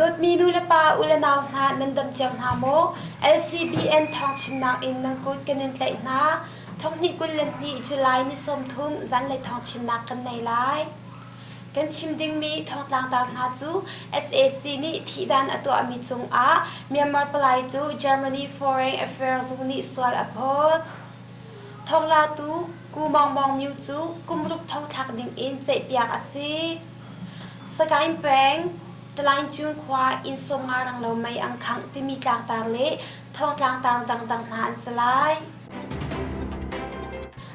Dawtmi nu le pa, u le nau hna nan dam cio hna maw? LCBN thawngchimnak in nan kut kan in tlaih hna. Thonghnih 22 July ni 30 zanlei thawngchimnak kan nei lai. Kan chim dingmi thawngtlangtar hna cu sac nih thihdan a tuahmi cungah Myanmar palai cu Germany Foreign Affairs zung nih sual a phawt. Thawnglatu Ku Maung Maung Myu cu kum ruk thongthlak dingin ceihpiak a si. Sagaing peng Talaingcung khua inn sawmnga ranglo mei an khangh timi tlangtar le thawngtlangtar dangdang hna an si lai.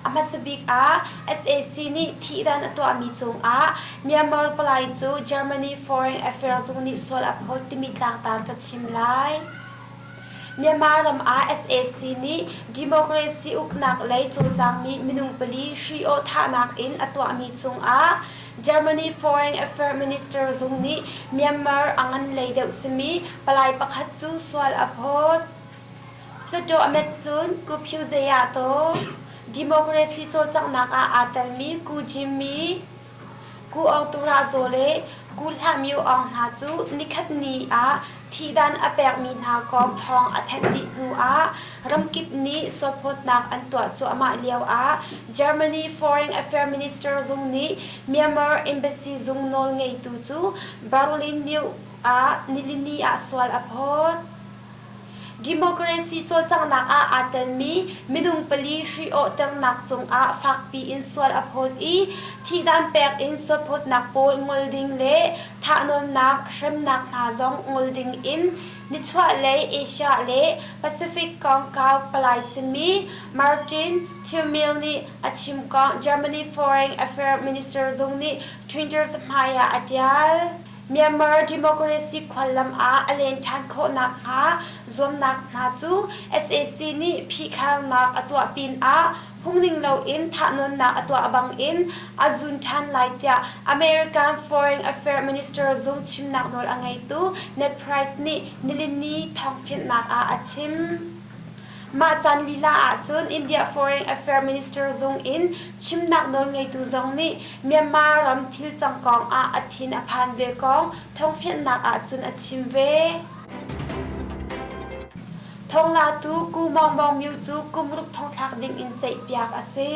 A hmasa bik ah sac nih thihdan a tuahmi cungah Myanmar palai cu Germany Foreign Affairs zung nih sual a phawt timi tlangtar ka chim lai. Myanmar ram ah sac nih democracy uknak lei cawlcangmi minung pali hri-awh thahnak in a tuahmi cungah Germany Foreign Affairs Minister zung nih Myanmar a ngan lei deuh simi palai pakhat cu sual a phawt. Hluttaw a met hlun Ku Phyu Zeya Taw, Democracy cawlcanghnak ah aa telmi Ku Jimmy, Ku Aung Tura Zaw le Ku Hlah Myo Aung hna cu nikhat ni ah thihdan a pekmi hna kong thawng a thanh dih hnu ah ramkip nih sualphawtnak an tuah cuahmah lio ah Germany Foreign Affairs Minister zung nih Myanmar Embassy zung nawlngeitu cu Berlin myo ah nilini ah sual a phawt. Democracy cawlcanghnak ah aa telmi minung pali hri-awhternak cungah fakpi in sual a phawt i thihdan pek in sualphawtnak pawl ngol ding le thahnawnnak, hremnak hna zong ngol ding in Nichuahlei Asia le Pacific kongkau palai simi Martin Thumil nih a chim kong Germany Foreign Affairs Minister zung nih Twitter cahmai ah a ṭial. Myanmar democracy khuallam ah a len ṭhan khawh nakhnga zuamnak hna cu sac nih phihkharnak a tuah pinah phungning loin thahnawnnak a tuah bangin a zun ṭhan lai tiah American Foreign Affairs Minister zung chimnak nawl a ngeitu Ned Price nih nilini thawngfianhnak ah a chim. Mah caan lila ahcun India Foreign Affairs Minister zung in chimnak nawlngeitu zong nih Myanmar ram thil cang kong ah a thin a phan ve kong thawngfianhnak ahcun a chim ve. Thawnglatu Ku Maung Maung Myu cu kum ruk thongthlak ding in ceihpiak a si.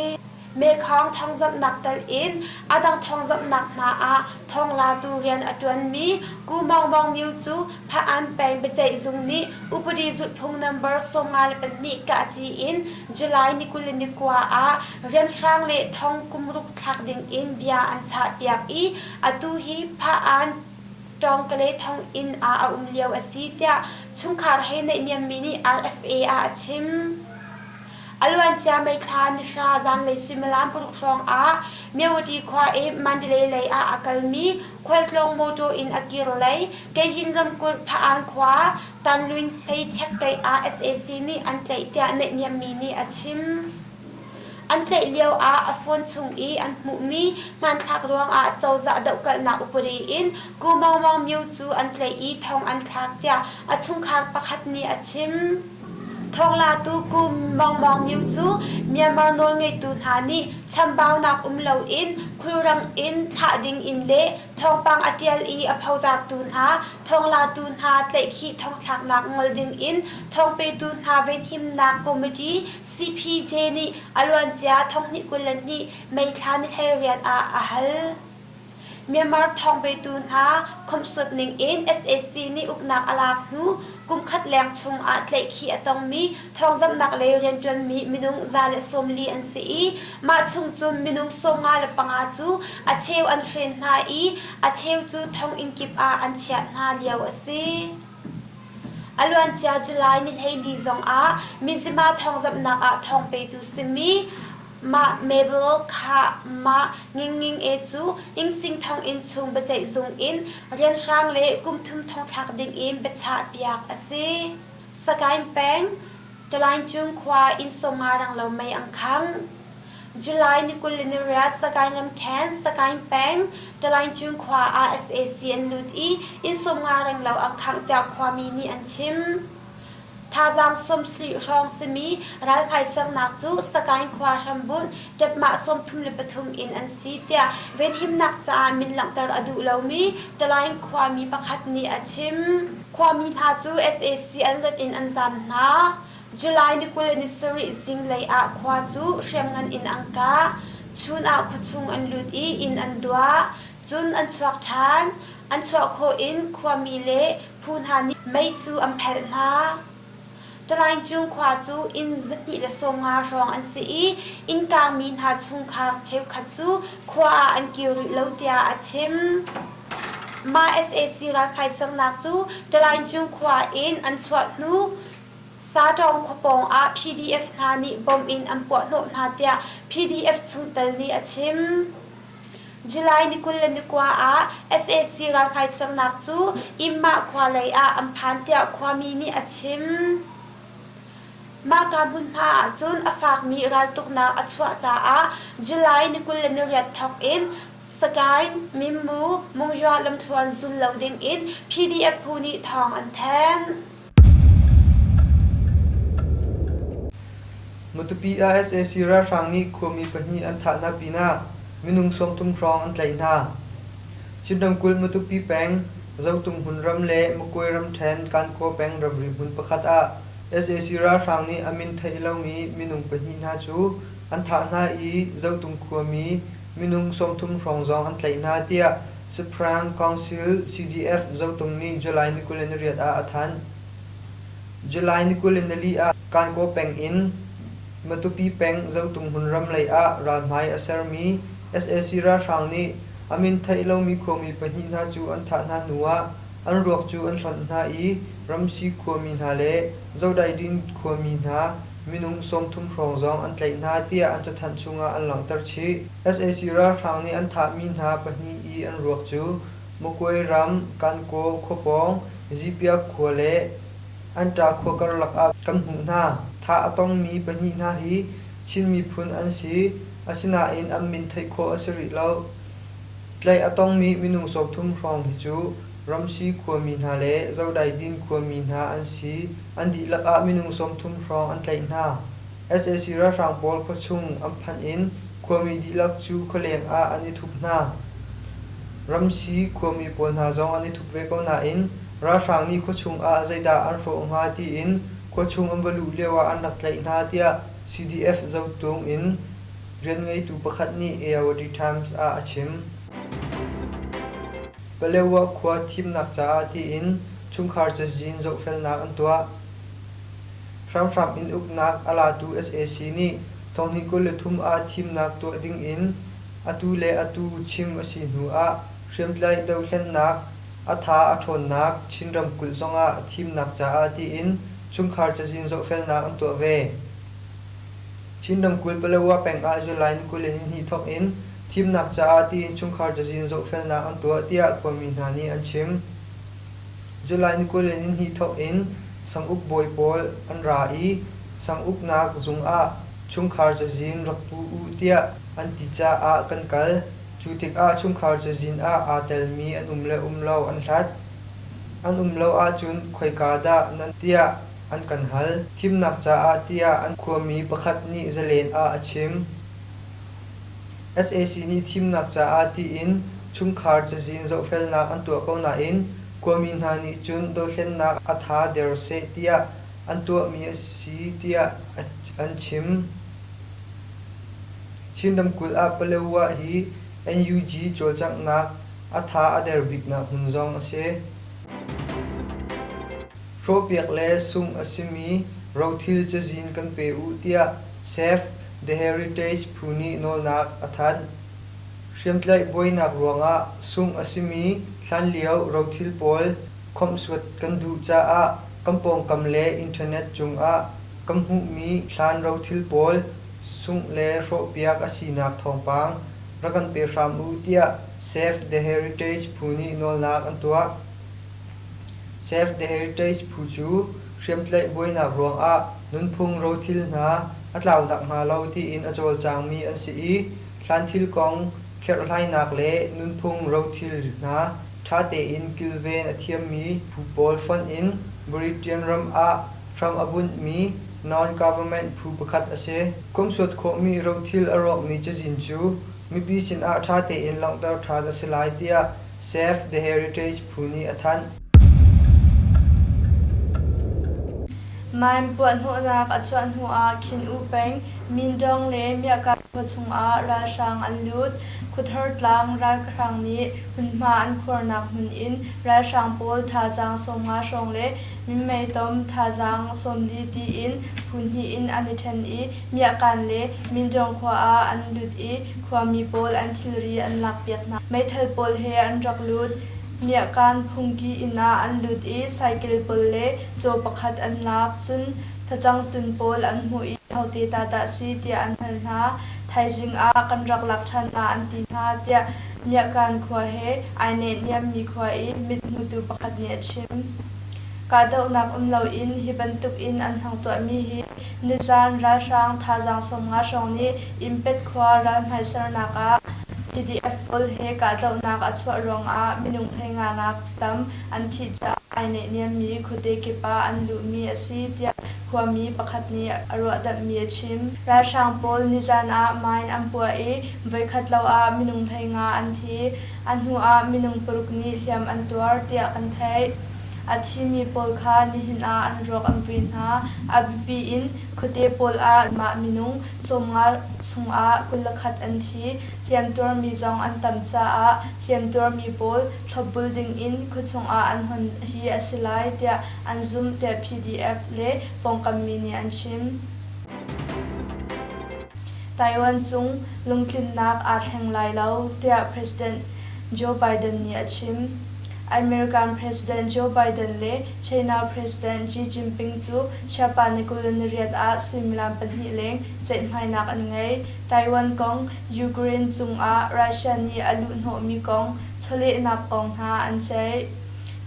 Mekhong thawngzamhnak tel in a dang thawngzamhnak hna ah thawnglatu rian a ṭuanmi Ku Maung Maung Myo cu Hpa-an peng biaceih zung nih upadi zulhphung number 52 kahci in July ni 29 ah rianhrang le thong kum ruk thlak ding in bia an chahpiak i atu hi Hpa-an Tawngkale thonginn ah a um lio a si tiah chungkhar he naihniammi nih RFA ah a chim. A luancia May thla nihra zanlei suimilam paruk hrawng ah Myawaddy khua i Mandalay lei ah a kalmi khualtlawng mawṭaw in a kir lei Kayyin ramkulh Pha-an khua Tanlwin hlei chekteih ah sac nih an tlaih tiah naihniammi nih a chim. An tlaih lio ah a phone chung i an hmuhmi hmanthlak ruangah cozah dohkalhnak upadi in Ku Maung Maung Myo cu an tlaih i thong an thlak tiah a chungkhar pakhat nih a chim. Thawnglatu Ku Maung Maung Myo cu Myanmar nawlngeitu hna nih chambaunak um loin khulrang in thlah ding in le thawngpang a ṭial i a phozartu hna, thawnglatu hna tlaihkhih thongthlaknak ngol ding in thawngpetu hna venhimnak committee CPJ nih a luancia thonghnih 22 May thla ni 18 ah a hal. Myanmar thawngpetu hna khawmhsuat ning in sac nih uknak a lak hnu kum khat leng chung ah tlaihkhih a tongmi thawngzamhnak lei rianṭuanmi minung 140 an si i mah chung cun minung 55 cu a cheu an hren hna i a cheu cu thonginn kip ah an chiah hna lio a si. A luancia July ni 14 zongah Mizzima thawngzamhnak ah thawngpetu simi Mah Mabel kha mah Ngingnging E cu Ingsing thonginn chung biaceih zung in rianhrang le kum thum thongthlak dingin biachahpiak a si. Sagaing peng, Talaingcung khua inn sawmnga ranglo mei an khangh. July ni 28 Sagaing ramṭhen, Sagaing peng, Talaingcung khua ah sac an lut i inn sawmnga renglo an khangh tiah khuami nih an chim. Thazaang 70 hrawng simi ralhmai sernak cu Sagaing khua hrambunh ṭepmah 33 in an si tiah venhimnak caah min langhter a duh lomi Talaing khuami pakhat nih a chim. Khuami hna cu sac an rat in an zaam hna. July ni 27 zinglei ah khua cu hriamngan in an kah. Chun ah khuachung an lut i inn an duah. Cun an chuak ṭhan. An chuah khawh in khuami le phu hna nih mei cu an phelh hna. Talaingcung khua cu inn 250 hrawng an si i inn kaangmi hna chungkhar cheukhat cu khua ah an kir rih lo tiah a chim. Mah sac ralhmai sernak cu Talaingcung khua in an chuah hnu Satawng khua pawng ah PDF hna nih bomb in an puahhnawh hna tiah PDF chungtel nih a chim. July ni 29 ah sac ralhmai sernak cu Immah khua lei ah an phan tiah khuami nih a chim. Mahka hmunhma ahcun a fakmi raltuknak a chuah caah July ni 28 thawk in Sagaing, Mimmu, Mungyua lamthluan zul lo ding in PDF phu nih thawng an thanh. Matupi ah sac ralhrang nih khuami pahnih an thah hna pinah minung 30 hrawng an tlaih hna. Chin ramkulh Matupi peng, Zotung hmunram le Makwe ramṭhen Kankaw peng ramri hmun pakhat ah sac ralhrang nih a min theih lomi minung pahnih hna cu an thah hna i Zotung khuami minung 30 hrawng zong an tlaih hna tiah Saprang Council CDF Zotung nih July ni 28 ah a thanh. July ni 24 ah Kankaw peng in Matupi peng Zotung hmunram lei ah ralhmai a sermi sac ralhrang nih a min theih lomi khuami pahnih hna cu an thah hna hnu ah an ruak cu an hlonh hna i Ramsi khuami hna le Zodaidin khuami hna minung 30 hrawng zong an tlaih hna tiah an cathanh chungah an langhter chih. Sac ralhrang nih an thahmi hna pahnih i an ruak cu Makwe ram Kankaw khua pawng Zipia khua le Anta khua karlak ah kan hmuh hna. Thah a tongmi pahnih hna hi Chin miphun an si. Asinain an min theih khawh a si rih lo. Tlaih a tongmi minung 30 hrawng hi cu Ramsi khuami hna le Zodaidin khuami hna an si. An dihlak ah minung 30 hrawng an tlaih hna. Sac ralhrang pawl khuachung an phanh in khuami dihlak cu khualeng ah an i thup hna. Ramsi khuami pawl hna zong an i thup ve ko nain ralhrang nih khuachung ah zeidah an hrawh hnga tiin khuachung an va luh lio ah an rak tlaih hna tiah CDF Zotung in rianngeitu pakhat nih Ayeyarwady Times ah a chim. Palewa khua thimnak caah tiin chungkhar cazin zohfelnak an tuah. Hramhram in uknak a latu sac nih 2023 ah thimnak tuah ding in atu le atu chim a si hnu ah hriamtlaih dohthlennak a tha a ṭhawnnak Chin ramkulh zongah thimnak caah tiin chungkhar cazin zohfelnak an tuah ve. Chin ramkulh Palawa peng ah July ni 22 thawk in thimnak caah tiin chungkhar cazin zohfelnak an tuah tiah khuami hna nih an chim. July ni 22 thawk in sanguk bawi pawl an ra i sanguknak zung ah chungkhar cazin rak pu u tiah an ti caah kan kal. Cu tikah chungkhar cazin ah aa telmi an um le um lo an hlat. An um lo ahcun khoika dah nan tiah an kan hal. Thimnak caah tiah an khuami pakhat nih Zalen ah a chim. Sac nih thimnak caah tiin chungkhar cazin zohfelnak an tuah ko nain khuami hna nih cun dothlennak a tha der seh tiah an tuahmi a si tiah an chim. Chin ramkulh ah Palawa hi NUG cawlcanghnak a tha a der biknak hmun zong a si. Hrawhpiak le sungh a simi rothil cazin kan pe u tiah Save the Heritage phu nih nawlnak a thanh. Hriamtlaih buainak ruangah sungh a simi hlanlio rothil pawl khawmhsuat kan duh caah kan pawngkam le internet cungah kan hmuhmi hlan rothil pawl sungh le hrawhpiak a sinak thawngpang rak kan pe hram u tiah Save the Heritage phu nih nawlnak an tuah. Save the Heritage phu cu hriamtlaih buainak ruangah nunphung rothil hna a tlau nakhnga lo tiin a cawlcangmi an si i hlanthil kong kherhhlainak le nunphung rothil hna ṭha tein kilven a thiammi phu pawl fonh in Britain ram ah hram a bunhmi non-government phu pakhat a si. Khawmhsuat khawhmi rothil a rawkmi cazin cu mipi sinah ṭha tein langhter ṭhan a si lai tiah Save the Heritage phu nih a thanh. Mine puahhnawhnak a chuah hnuah Khin U peng Mindong le Miahkai khua chungah ralhrang an lut. Khuathar tlang ralhrang nih hmunhma an khuarnak hmun in ralhrang pawl thazaang 50 hrawng le minmeitom thazaang 40 tiin phu hnih in an i ṭhen i Miahkan le Mindong khua ah an lut i khuami pawl an thilri an lakpiak hna. Meithal pawl he an rak lut. Miahkan phungki inn ah an lut i saikel pawl le caw pakhat an lak. Cun facang tun pawl an hmuh i ahote ta dah si tiah an hal hna. Thaizing ah kan rak lak ṭhan la an ti hna tiah Miahkan khua he ai neihniammi khua i mithmutu pakhat nih a chim. Kahdohnak um loin hi bantuk in an hong tuahmi hi nizaan ralhrang thazaang 50 hrawng nih Impet khua ralhmaisernak ah PDF pawl he kahdohnak a chuah ruangah minung 15 nak tam an thih caah ai neihniammi khuate kip ah an luhmi a si tiah khuami pakhat nih a ruahdanhmi a chim. Ralhrang pawl nizaan ah mine an puah i voikhat lo ah minung 15 an thi. A hnu ah minung paruk nih hliam an tuar tiah kan theih. A thimi pawl kha nihin ah an ruak an vui hna. A biapi in khuate pawl ah mah minung 50 chungah 21 an thi. Hliamtuarmi zong an tam caah hliamtuarmi pawl thlopbul dingin khuachung ah an hon hi a si lai tiah an zumh tiah PDF le pawngkam mi nih an chim. Taiwan cung lungtlinnak aa thleng lai lo tiah President Joe Biden nih a chim. American President Joe Biden le China President Xi Jinping cu Chiapa ni 28 ah suimilam pahnih leng ceihmainak an ngei. Taiwan kong, Ukraine cungah Russia nih a luhhnawhmi kong, chawlehnak kong hna an ceih.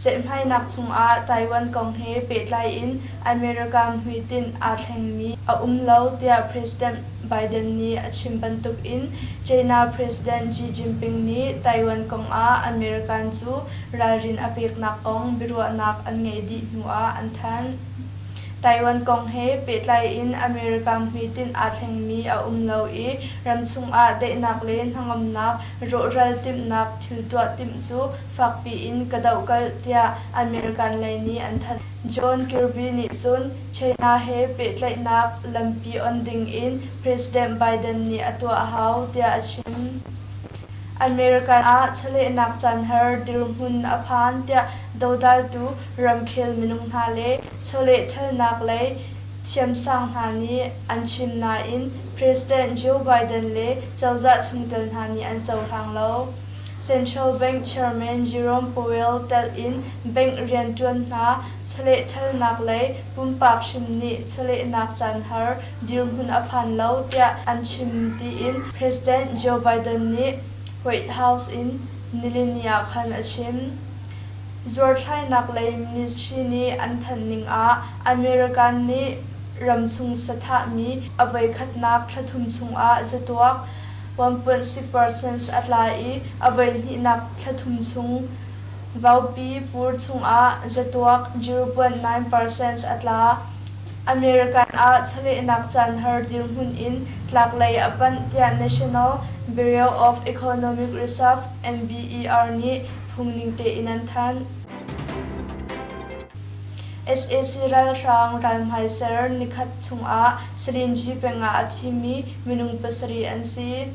Ceihmainak chungah Taiwan kong he pehtlai in America hmuitinh aa thlengmi a um lo tiah President Biden nih a chim bantukin China President Xi Jinping nih Taiwan kongah American cu ralrin a peknak kong biaruahnak an ngeih dih hnuah an thanh. Taiwan kong he pehtlai in America hmuitinh aa thlengmi a um lo i ramchung ah daihnak le hnangamnak rawhral timhnak thil tuah timh cu fakpi in ka dohkalh tiah American lei nih an thanh. John Kirby nih cun China he pehtlaihnak lampi on ding in President Biden nih a tuah a hau tiah a chim. American ah chawlehnak caanhar dirhmun a phan tiah dodaltu ramkhel minung hna le chawlehthalnak lei thiamsang hna nih an chim nain President Joe Biden le cozah chungtel hna nih an cohlang lo. Central Bank Chairman Jerome Powell telh in bank rianṭuan hna chawlehthalnak lei pumpak hrim nih chawlehnak caanhar dirhmun a phan lo tiah an chim tiin President Joe Biden nih White House in nilini ah khan a chim. Zuarthlainak lei ministry nih an thanh ning ah American nih ramchung sathahmi a voikhatnak thla thum chungah zatuak 1.6% a tla i a voihnihnak thla thum chung vaupi pur chungah zatuak 0.9% a tla. American ah chawlehnak caanhar dirhmun in tlaklei a panh tiah National Bureau of Economic Research (NBER) nih phungning tein an thanh. Sac ralhrang ralhmaiser nikhat chungah Salinji peng ah a thimi minung pasarih an si.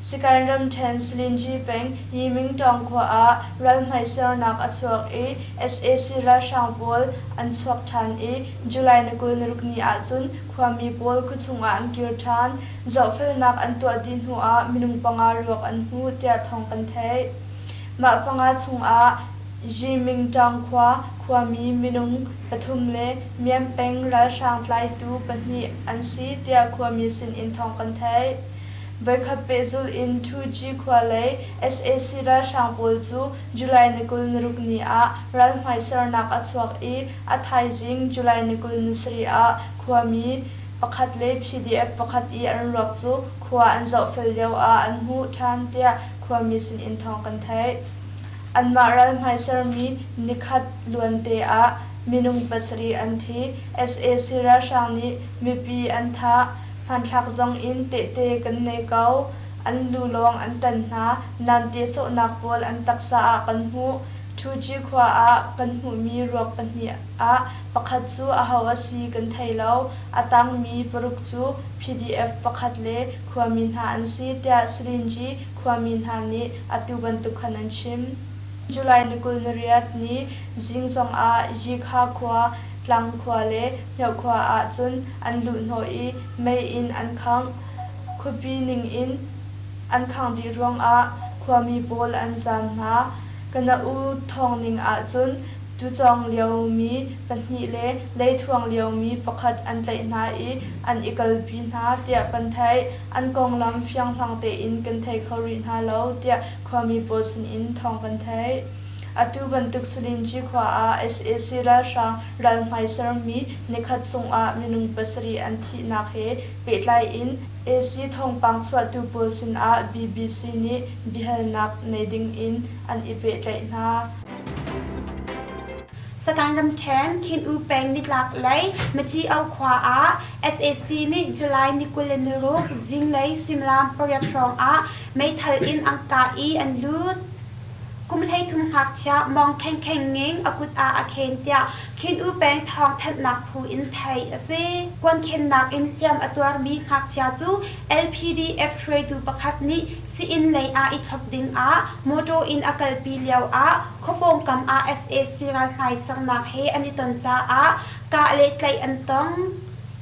Sikain ramṭhen Salinji peng Yimingtawng khua ah ralhmaisernak a chuak i sac ralhrang pawl an chuak ṭhan i July ni 26 ni ahcun khuami pawl khuachung ah an kir ṭhan. Zohfelnak an tuah dih hnuah minung panga ruak an hmuh tiah thawng kan theih. Mah panga chungah Jimingtawng khua khuami minung pathum le Miam peng ralhrang tlaitu pahnih an si tiah khuami sinin thawng kan theih. Voikhat pehzulh in 2G khua lei sac ralhrang pawl cu July ni 26 ni ah ralhmaisernak a chuak i a thaizing July ni 27 ah khuami pakhat le PDF pakhat i an ruak cu khua an zohfel lio ah an hmuh ṭhan tiah khuami sinin thawng kan theih. Anmah ralhmaisermi nikhat luante ah Minung pasarih an thi. Sac ralhrang nih mipi an thah. Hmanthlak zong in tehte kan nei ko. An lu lawng an tan hna. Namte sawhnak pawl an taksa ah kan hmuh. Ṭhuci khua ah kan hmuhmi ruak pahnih ah pakhat cu aho a si kan thei lo. A tangmi paruk cu PDF pakhat le khuami hna an si, tiah Silinji khuami hna nih atu bantuk khan an chim. July ni 28 ni zing zongah Yikha khua, Tlang khua le Hmioh khua ah cun an luhhnawh i mei in an khangh. Khuapi ningin an khangh dih ruangah khuami pawl an zaam hna. Kana u thawng ning ahcun tucawng liomi pahnih le leithuang liomi pakhat an tlaih hna i an i kalpi hna tiah kan theih. An konglam fianghlang tein kan thei kho rih hna lo tiah khuami pawl sinin thawng kan theih. Atu bantuk Salinci khua ah sac ralhrang ralhmai sermi nikhat chungah minung pasarih an thihnak he pehtlai in AC thawngpang chuahtu pawl sinah bbc nih biahalnak nei dingin an i pehtlaih hna. Sagaing ramṭhen Khin-U peng nitlak lei Maci-o khua ah sac nih July ni 26 zinglei suimilam pariat hrawng ah meithal in an kah i an lut. Kum 13 ngakchia Mong Kheng Kheng Nging a kut ah a khen tiah Khin-U peng thawngthanhnak phu in theih a si. Kuankhennak in hliam a tuarmi ngakchia cu LPDF hruaitu pakhat nih sii-inn lei ah i thlop ding ah mawṭaw in a kalpi lio ah khua pawngkam ah sac ralhmai sernak he an i ton caah kah le tlaih an tong.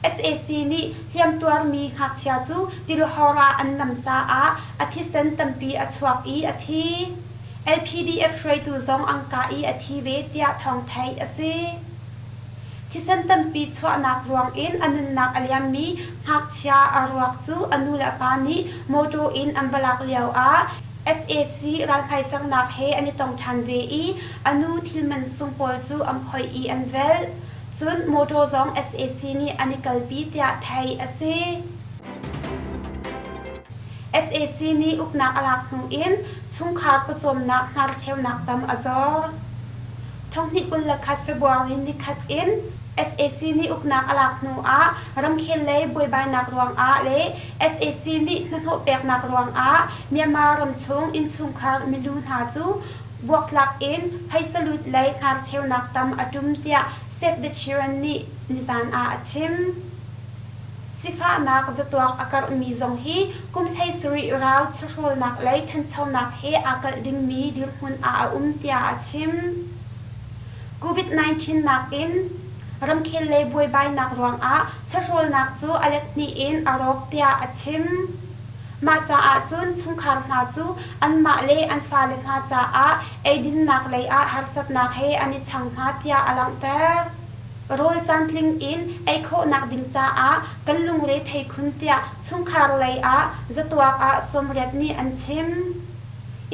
Sac nih hliamtuarmi ngakchia cu tiluhawr ah an nam caah a thisen tampi a chuak i a thi. LPDF hruaitu zong an kah i a thi ve tiah thawng theih a si. Thisen tampi chuahnak ruangin a nunnak a liammi ngakchia a ruak cu a nu le a pa nih mawṭaw in an va lak lioah sac ralhmaisernak he an i tong ṭhan ve i a nu thil mansung pawl cu an phoih i an velh. Cun mawṭaw zong sac nih an i kalpi tiah theih a si. Sac nih uknak a lak hnu in chungkhar pawcawmnak hnarcheunak tam a zor. Thonghnih 21 February nikhat in sac nih uknak a lak hnu ah ramkhel lei buaibainak ruangah le sac nih hnahnawh peknak ruangah Myanmar ramchung innchungkhar milu hna cu buaktlak in phaisalut lei hnarcheunak tam a ṭum tiah Save the Children nih nizan ah a chim. Sifahnak zatuak a karhmi zong hi kum 17 rau chawhrawlnak lei ṭhanchonak he aa kalh dingmi dirhmun ah a um tiah a chim. COVID-19 nakin ramkhel lei buaibainak ruangah chawhrawlnak cu a let hnih in a rawk tiah a chim. Mah caah cun chungkhar hna cu anmah le an fale hna caah eidinnak lei ah harsatnak he an i chang hna tiah a langhter. Rawl caantling in ei khawhnak ding caah kan lungre thei khun tiah chungkhar lei ah zatuak ah sawmriat nih an chim.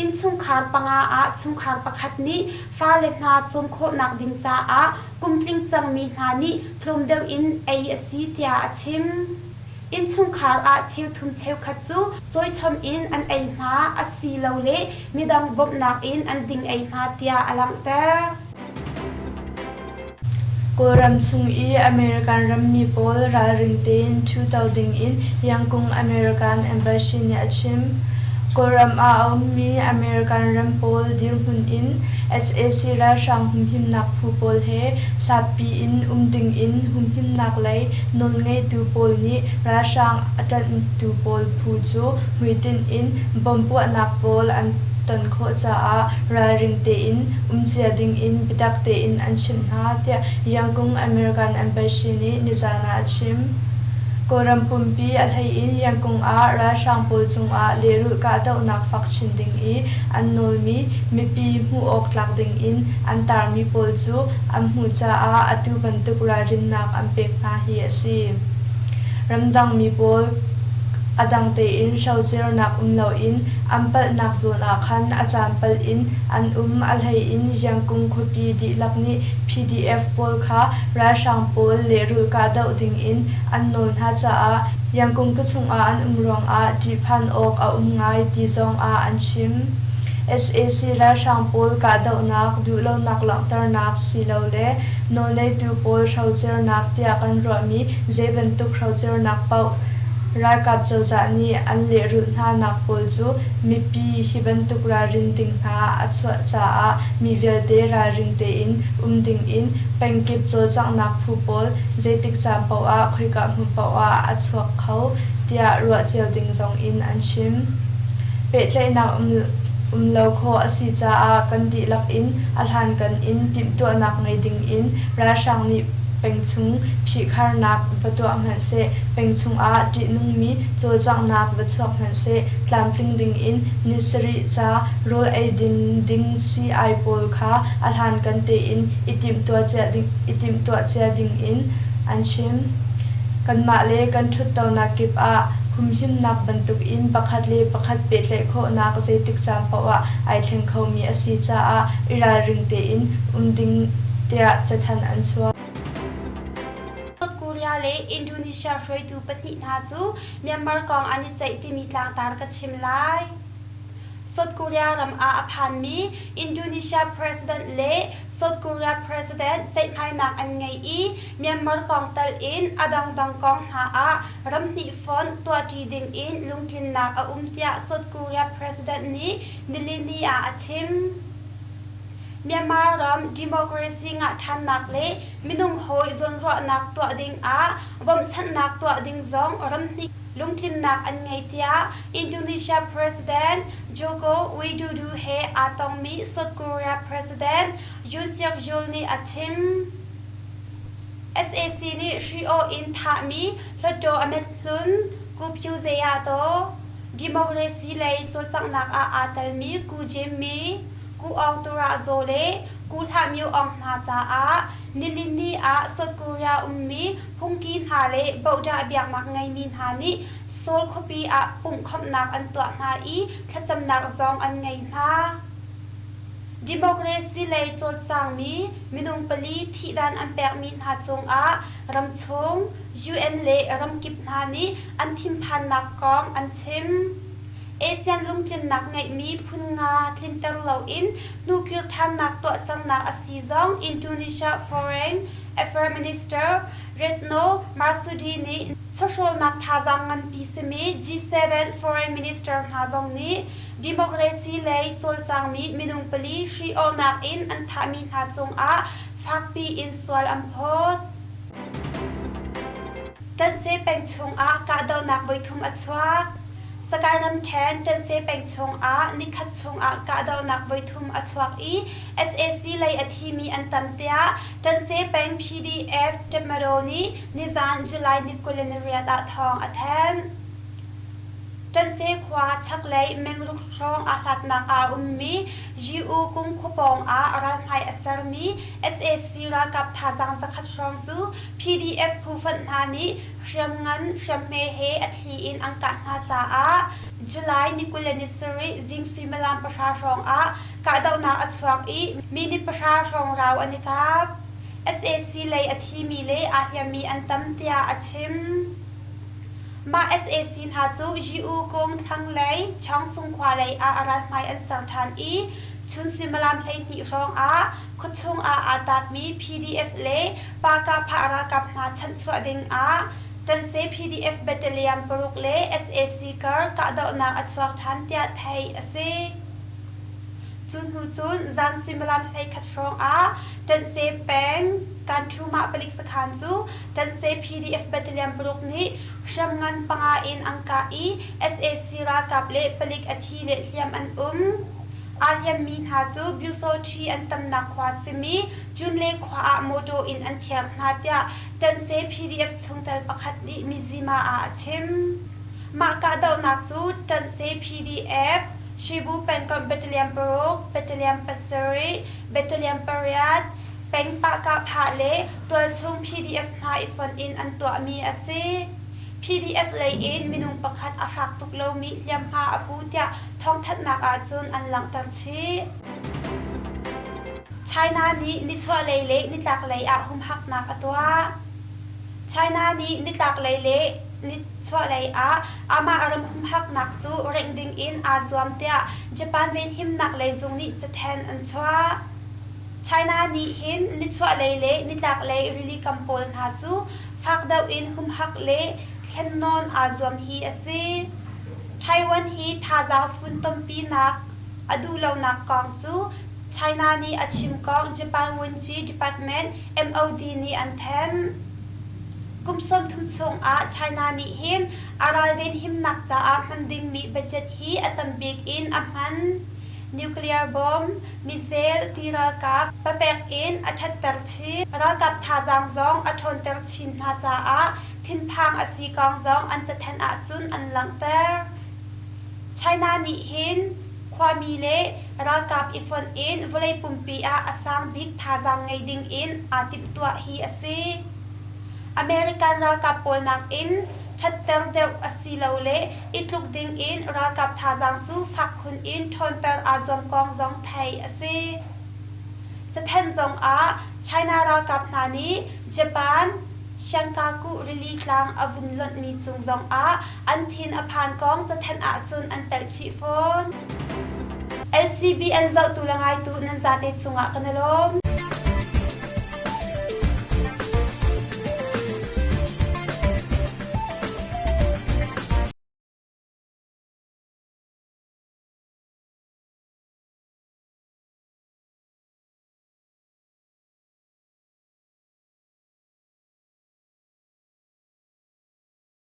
Innchungkhar panga ah chungkhar pakhat nih fale hna cawm khawhnak ding caah kumtling cangmi hna nih tlawm deuh in ei a si tiah a chim. Innchungkhar ah cheuthum cheukhat cu cawichom in an ei hna asilole midang bawmhnak in an ding ei hna tiah a langhter. Kawlram chung i American rammi pawl ralring tein ṭhuto dingin Yangon American Embassy nih a chim. Kawlram ah a ummi American ram pawl dirhmun in sac ralhrang humhimnak phu pawl he hlatpi in um dingin humhimnak lei nawlngeitu pawl nih ralhrang a ṭanhtu pawl phu cu hmuitinh in bomb puahnak pawl an ton khawh caah ralring tein um cia dingin biatak tein an chimh hna, tiah Yangon American Embassy nih nizan ah a chim. Kawlram pumpi a hleiin Yangon ah ralhrang pawl cungah lehrulh kahdohnak fak chin ding i an nawlmi mipi hmuh awk tlak dingin an taarmi pawl cu an hmuh caah atu bantuk ralrinnak an pek hna hi a si. Ramdangmi pawl a dang tein hrocernak um loin an palhnak zawn ah khan a caan palh in an um. A hlei in Yangon khuapi dihlak nih PDF pawl kha ralhrang pawl lehrulh kahdoh dingin an nawl hna caah Yangon khuachung ah an um ruangah ṭihphan awk a um ngai ti zong ah an chim. Sac ralhrang pawl kahdohnak, duhlonak langhternak silole nawlneitu pawl hrocernak tiah kan ruahmi zeibantuk hrocernak paoh ralkap cozah nih an lehrulh hnanak pawl cu mipi hi bantuk ralrin ding hna a chuah caah mi vialte ralring tein um dingin pengkip cawlcanghnak phu pawl zeitik caan paoh ah khoika hmun paoh ah a chuak kho tiah ruah cio ding zong in an chim. Pehtlaihnak um lo khawh a si caah kan dihlak in a hlankan in timhtuahnak ngei ding in ralhrang nih pengchung phihkharnak va tuah hmanhseh, pengchung ah ṭihnungmi cawlcanghnak va chuak hmanhseh, tlamtling ding in ni sarih ca rawl eidin ding sii-ai pawl kha a hlankan tein i timhtuah cia ding in an chim. Kanmah le kan ṭhuttonak kip ah humhimnak bantukin pakhat le pakhat pehtlaih khawhnak zeitik caan paoh ah ai thleng khomi a si caah i ralring tein um ding tiah cathanh an chuah. South Korea le Indonesia hruaitu pahnih hna cu Myanmar kong an i ceih timi tlangtar ka chim lai. South Korea ram ah a phanmi Indonesia President le South Korea President ceihmainak an ngei i Myanmar kong tal in a dangdang kong hna ah ramhnih fonh tuahṭi ding in lungtlinnak a um tiah South Korea President nih nilini ah a chim. Myanmar ram democracy ngah ṭhannak le minung hawi zawnruahnak tuah ding ah bawmhchanhnak tuah ding zong ramhnih lungtlinnak an ngei tiah Indonesia President Joko Widodo he aa tongmi South Korea President Yoon Suk Yeol nih a chim. Sac nih hri-aw in thahmi Hluttaw Ahmet Hlun, Ku Pyu Zeya Taw, Democracy lei cawlcanghnak ah aa telmi Ku Jimmy, Ku Aung Tura Zaw le Ku Hlah Myo Aung hna caah nilini ah South Korea ummi phungki hna le bohdah biaknak ngeimi hna nih Seoul khuapi ah pumhkhawmhnak an tuah hna i thlacamnak zong an ngei hna. Democracy lei cawlcangmi minung pali thihdan an pekmi hna cungah ramchung, UN le ramkip hna nih an thinphannak kong an chim. ASEAN lungtlinnak ngeihmi phun nga tlinter loin hnukir ṭhannak tuahsernak a si zong Indonesia Foreign Affairs Minister Retno Marsudi nih chawhrawlnak thazaang nganpi simi G7 Foreign Minister hna zong nih democracy lei cawlcangmi minung pali hri-awnak in an thahmi hna cungah fakpi in sual an phawt. Tanse peng chungah kahdohnak voithum a chuak. Sagaing ramṭhen Tanse peng chungah nikhat chungah kahdohnak voithum a chuak i sac lei a thimi an tam tiah Tanse peng PDF Tatmadaw nih nizan July ni 28 ah thawng a thanh. Tanse khua chaklei mengruk hrawng aa hlatnak ah a ummi Yu Kung khua pawng ah ralhmai a sermi sac ralkap thazaang zakhat hrawng cu PDF phu fonh hna nih hriamngan hriamhme he a thli in an kah hna caah July ni 27 zing suimilam pahra hrawng ah kahdohnak a chuak i minute pahra hrawng rau an i kap. Sac lei a thimi le aa hliammi an tam tiah a chim. Mah sac hna cu Yu Kung thlanglei Changsung khua lei ah a ralhmai an ser ṭhan i chun suimilam 12 hrawng ah khuachung ah aa taapmi PDF le Pah-kah-phah ralkap hna chanhchuah ding ah Ṭanse PDF Battalion paruk le sac kar kahdohnak a chuak ṭhan tiah theih a si. Cu hnu cun zan suimilam 11 hrawng ah Ṭanse peng Kanṭhumah palik sakhan cu Ṭanse PDF Battalion paruk nih hriamngan panga in an kah i sac ralkap le palik a thi le hliam an um. Aa hliammi hna cu Byusawṭhi an tamnak khua simi Junle khua ah mawṭaw in an thiar hna tiah Ṭanse PDF chungtel pakhat nih Mizzima ah a chim. Mah kahdohnak cu Ṭanse PDF, Shibu pengkomh Battalion paruk, Battalion pasarih, Battalion pariat, peng pahkahphah le tualchung PDF hna i fonh in an tuahmi a si. PDF lei in minung pakhat a fak tuk lomi hliamhma a pu tiah thawngthanhnak ahcun an langhter chih. China nih nichuahlei le nitlaklei ah humhaknak a tuah. China nih nitlaklei le nichuahlei. nichuahlei ah amah ram humhaknak cu rengh ding in aa zuam tiah Japan venhimnak lei zung nih cathanh an chuah. China nih hin nichuahlei le nitlaklei rilikam pawl hna cu fak deuh in humhak le thlennawn aa zuam hi a si. Taiwan hi thazaang funtompinak a duh lonak kong cu China nih a chim kong Japan Wunci Department MOD nih an thanh. Kum 30 chungah China nih hin a ralven himnak caah hman dingmi budget hi a tambik in a hman. Nuclear bomb, missile ti ralkap papek in a ṭhatter chin. Ralkap thazaang zong a ṭhawnter chin hna caah thinphang a si kong zong an cathanh ahcun an langhter. China nih hin khuami le ralkap i fonh in vawlei pumpi ah a sang bik thazaang ngei ding in aa timhtuah hi a si. American ralkap pawl nakin ṭhatter deuh asilole i tluk ding in ralkap thazaang cu fak khun in ṭhawnter aa zuam kong zong theih a si. Cathanh zong ah China ralkap hna nih Japan Shangkaku rili tlang a vun lonhmi cung zong ah an thin a phan kong cathanh ahcun an telh chih fawn. LCBN zohtu le ngaitu nan zate cungah kan i lawm.